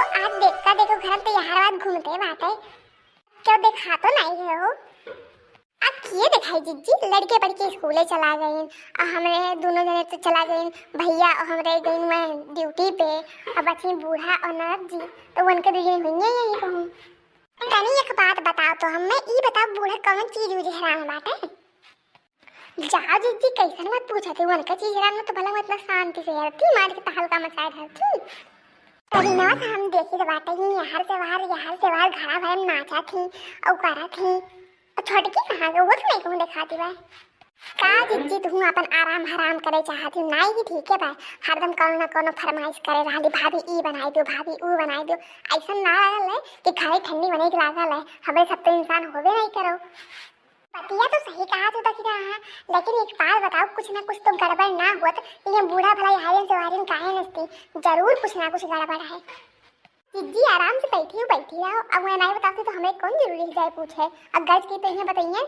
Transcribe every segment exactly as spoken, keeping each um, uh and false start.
आज देखा देखो घर में तो यहर बात घूमते बाटे, क्यों देखा तो नहीं है हो। अब किए देखाई जिज्जी, लड़के पढ़ के स्कूले चला गइन, आ हमरे दोनों जने तो चला गइन, भैया और हमरे गइन में ड्यूटी पे, अब बची बूढ़ा और ननद जी, तो उनके दो जने हुइये यही कहूँ। तनी एक बात बताओ तो हमें, ई बताओ बूढ़ा कौन चीज उजे हैरान बाटे? जा जिज्जी, कैसन मत पूछत ही, उनका चीज हैरान में तो भला मैं इतना शांति से रहती, मार के तहलका मचाए रहती। तनी ना तो हम देखी तो बाटे ही, यहर से वहर, यहर से वहर, घरा भर में नाचा थी, औ करा थी। छोटकी कहाँ गई? वो तो नहीं कहूँ देखा दी बा। का जिज्जी, तू अपन आराम हराम करे चाहत ही, नाई ही ठीक है बा। हरदम कौनो ना कौनो फरमाइश करे रहली, "भाभी ई बनाई दो, भाभी ऊ बनाई दो।" ऐसन ना लागल है कि खाली ठंडी बने के लागल है, हमरे सब तो इंसान होबे नहीं करो। बतिया तो सही कहा तू दखिना, लेकिन एक बात बताओ, कुछ ना कुछ तो गड़बड़ ना होत, ये बूढ़ा भला यहरिन से वहरिन काहे नचती? जरूर कुछ ना कुछ गड़बड़ है। जिज्जी, आराम से बैठी हो, बैठी रहो। अब मैं नहीं बताती तो हमें कौन जरूरी है जाए पूछे? अब गरज की तो इन्हें बताइए।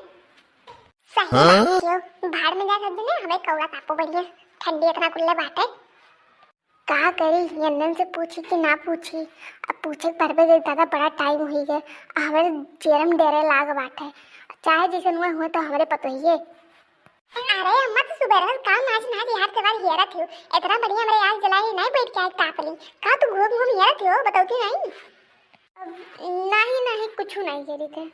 सही हाँ? बात क्यों? भाड़ में जाए सब जने, हमें कौड़ा तापो बढ़िया। ठंडी इतना कुल्ले बाटे। का करी, यंदन से पूछी कि ना पूछी? अब पूछे के परबे दे दादा, बड़ा टाइम हुई गए। अब हमें जेरम डेरे लाग बाटे। चाहे जैसे नुआ हुए तो हमारे पतोहिए। अरे अम्मा, तू सुबह रोज काम नाच नाच यार के बार हेरत हो। इतना बढ़िया हमरे आग जलाई नहीं बैठ के आग ताप ली। का तू घूम घूम हेरत हो, बतौती नहीं? नहीं, नहीं, कुछ नहीं हेरी थे।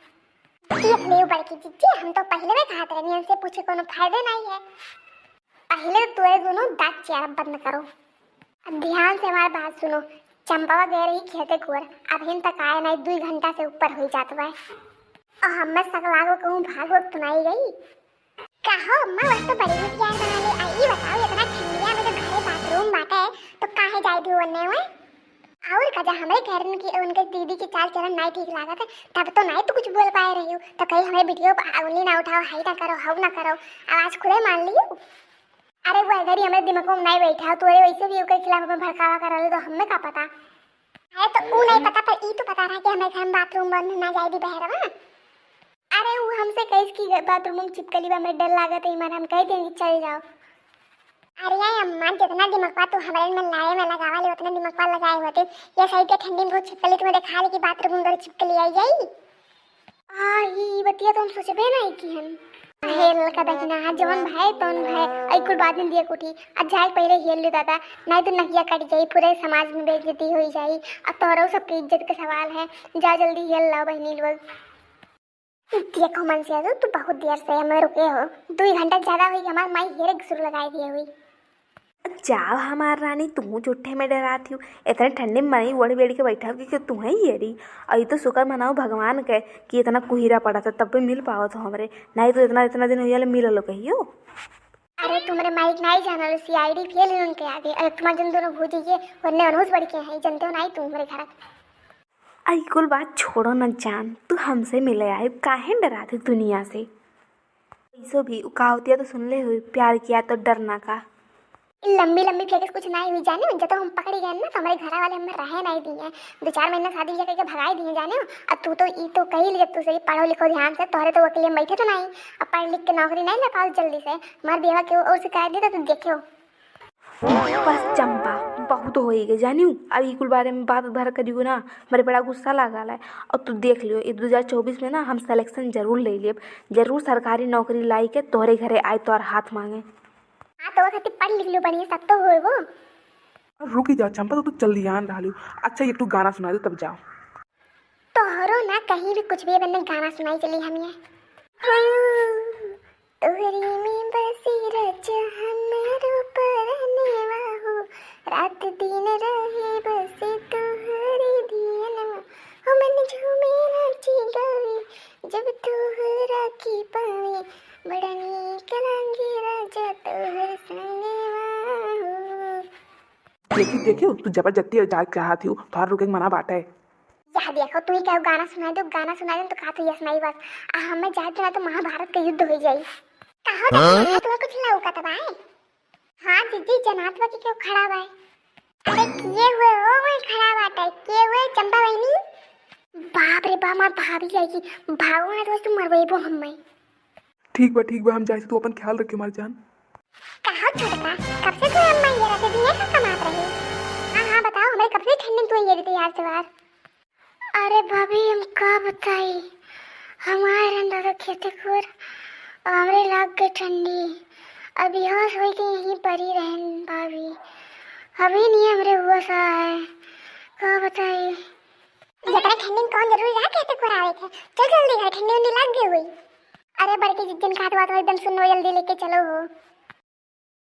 देख ले बड़की जिज्जी, हम तो पहले भी कहत रहनी, इनसे पूछे कोनो फायदे नहीं है। पहले तो ये दोनों दांत चियारब बंद करो। अब ध्यान से हमारी बात सुनो। चंपावा गए रही खेते कोर, अभिन तक आए नहीं, दुई घंटा से ऊपर हो जात बा। और हमें सकलागो कहूँ भागो तो नहीं गई। कहो अम्मा, वह तो बड़ी होशियार बना ले। आ, ई बताओ, इतना ठंडिया में तो घरे बाथरूम बाटे, तो काहे जाए दियो ओन्ने में? और का जा, हमरे घर उनकी, उनके दीदी की चाल चलन नहीं ठीक लागत है, तब तो नहीं तो कुछ बोल पाए रही हो, तो कहीं हमें वीडियो पर उंगली ना उठाओ, हाई ना करो, हाउ ना करो, आवाज खुले मान लियो। अरे वो इधर ही हमारे दिमाग में नहीं बैठा, तोरे वैसे भी ओकर खिलाफ हमें भड़कावा कर रहे, तो हमें का पता? अरे तो ऊ नहीं पता, पर ई तो पता रहा कि हमें घर में बाथरूम बंद ना जाए दी बहरवा। अरे ऊ हमसे कहिस कि बाथरूम में चिपकली बा, हमें डर लागत है, ई मारे हम कह देंगे चल जाओ। अरे यार अम्मा, जितना दिमागवा तू हमरे में लाए में लगावा ले, उतना दिमागवा लगाए होते, ये सही के ठंडी में बहुत छिपकली तुम्हें देखा ले कि बाथरूम में चिपकली आई जाई। आ, ई बतिया तो हम सोचबे नहीं की हन। हे लड़का दहिना, जवन भाई तवन भाई, आई कुल बात नहीं दिया कुटी। आ जाए पहले हेल ले दादा, नहीं तो नकिया कट जाई, पूरे समाज में बेइज्जती हो जाई, आ तोहरो सबके इज्जत के सवाल है। जा जल्दी हेल लाओ बहनी लोग। देखो मनसेधू, तू बहुत देर से हमें रुके हो, दुई घंटा ज्यादा हुई, हमार माई हेरे के सुर लगाई दिए हुई। जाओ हमार रानी, तू झूठे में डरात हो। इतने ठंडे में मई ओढ़ बेड़ के बैठा हो कि तुम्हें ये रही। और ये तो शुक्र मनाओ भगवान के कि इतना कुहिरा पड़ा था, तब भी मिल पाओ तो हमरे, नहीं तो इतना, इतना दिन हो गया मिललो कहियो। अरे तुमरे माई के नहीं जानल, सीआईडी फेल है उनके आगे। अरे तुम्हारे जन दोनों भूजी के वरने अनहोश बढ़ के हैं, जनते हो नहीं तुम हमारे घर। आई कुल बात छोड़ो न जान, तू हमसे मिले आए, काहे डरात है दुनिया से? ऐसो भी उ कहावतिया तो सुनले हुई, प्यार किया तो डरना का। ई लंबी लंबी फेंके से कुछ नहीं हुई जाने, जब तो हम पकड़ी गए ना तो हमारे घर वाले हमें रहे नहीं दिए, दो चार महीना शादी ब्याह करके भगाई दिए जाने। और तू तो ई तो कही ले, जब तू सही पढ़ो लिखो ध्यान से, तोहरे तो अकेले बैठे तो नहीं, अब पढ़ लिख के नौकरी नहीं ले पाओ जल्दी से, हमारे बेवा के और से कह दे तो तू देखियो। बस चंपा, बहुत होई गए जानियो। अब ई कुल बारे में बात भर करियो ना, हमरे बड़ा गुस्सा लागल है। और तू देख लियो, ई दो हज़ार चउबीस में ना हम सिलेक्शन जरूर ले लेब, जरूर सरकारी नौकरी लाई के तोहरे घरे आए, तोहर हाथ मांगे। हाँ, तो वो खातिर पढ़ लिख लियो बढ़िया, सब तो होए वो। रुकी जा चंपा, तो तू चल दियान रहलियो। अच्छा, एक ठो गाना सुना दे तब जाओ। तोहरो ना कहीं भी कुछ भी बने गाना सुनाई चली हम ये। हाँ, तोहरी में बसी रच हमरो परनेवा हो, रात दिन रहे बसे तोहरे धियनवा, हो मन झूमे नाची गावे, जब तोहरा के पावे, बड़ा नीक लागे राजा तोहर संगवा हो। देखी, देखी, तू जबरदस्ती जाए चाहत ही, तोहर रुके के मना बाटे। या देखो, तू ही कहो गाना सुनाई दो, गाना सुनाई दो तो का तू ये सुनाई बस। आ हमें जाए तो ना तो महाभारत का युद्ध हो जाई। कहो हाँ? देखो, तुम्हें कुछ लौकत बा? हाँ जीजी, जनात बा कि क्यों खड़ा बा? अरे किए हुए हो, वही खड़ा बाटे, किए हुए चंपा बहनी? बाप रे बाप, मार भाभी आएगी, भागो ना दोस्त, मरवेबो हमें। ठीक बा, ठीक बा, हम जाए, तू अपन ख्याल रखे हमार जान। कहा छोटका, कब से तू अम्मा ये रखे दिए का कमात रही? हाँ, हाँ, बताओ, हमरे कब से ठंडी ये भी तैयार सवार। अरे भाभी, हम का बताई, हम आए रहन दादा खेते खोर, और हमरे लाग गए ठंडी। अब बेहोश होई के यहीं परी रहन भाभी, अभी नहीं हमरे हुआ सा है, का बताई। जतरा ठंडी में कौन जरूरी रहा खेते खोर आवे के? चल जल्दी घर, ठंडी उंडी लाग गई हुई। अरे बड़की जिज्जन खात बात एकदम सुनो, जल्दी लेके चलो हो।